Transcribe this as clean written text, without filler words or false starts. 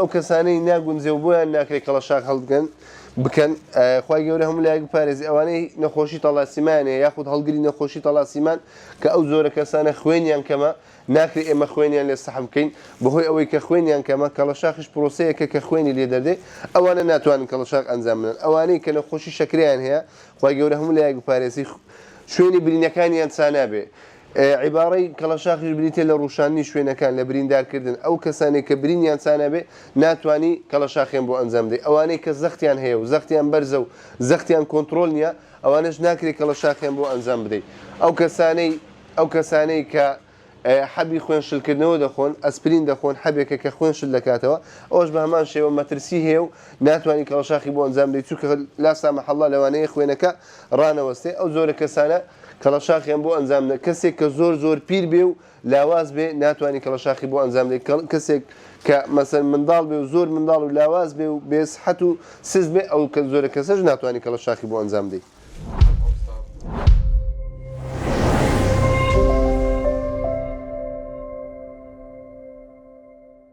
ئەو کەسانەی ناگونجێ و بۆیان ناکرێ کەڵەشاخ هەڵبکەن بکەن خوای گەورە هەموو لایەک بپارێزی ئەوانەی نەخۆشی تەڵاسیمان هەیە یاخود هەڵگری نەخۆشی تەڵاسیمان کە ئەو جۆرە کەسانە خوێنیان کەمە ناکرێ ئێمە خوێنیان لێ سەحب بکەین بەهۆی ئەوەی کە خوێنیان کەمە کەڵەشاخیش پرۆسەیەکە کە خوێنی لێ دەردێ ئەوانە ناتوانن کەڵەشاخ ئەنجام بدەن ئەوانەی کە نەخۆشی شەکرەیان هەیە خوای گەورە هەموو لایەک بپارێزی شوێنی برینەکانیان چا نابێ عیباڕەی کەڵەشاخیش بریتیە لە ڕووشاندنی شوێنەکان، لە بریندارکردن، ئەو کەسانەی کە برینیان چا نابێ ناتوانی کەڵەشاخیان بۆ ئەنجام بدەی، ئەوانەی کە زەختیان هەیە و زەختیان بەرزە و زەختیان کۆنتڕۆل نیە ئەوانەش ناکرێ کەڵەشاخیان بۆ ئەنجام بدەی، ئەو کەسانەی ئەو کەسانەی کە حەبی خوێن شلکردنەوە دەخۆن، ئەسپرین دەخۆن، حەبێکە کە خوێن شل دەکاتەوە، ئەوەش بە هەمان شێوە مەترسی هەیە و ناتوانی کەڵەشاخی بۆ ئەنجام بدەی چونکە لا سامح اللە لەوانەیە خوێنەکە ڕانەوەستێ، ئەو جۆرە کەسانە کەڵەشاخیان بۆ ئەنجام بدەن، کەسێک کە زۆر زۆر پیر بێ و لاواز بێ ناتوانی کەڵەشاخی بۆ ئەنجام بدەی، کەسێک کە مەسەن منداڵ بێ و زۆر منداڵ و لاواز بێ و بێ سحەت و سست بێ ئەو جۆرە کەسەش ناتوانی کەڵەشاخی بۆ ئەنجام بدەی.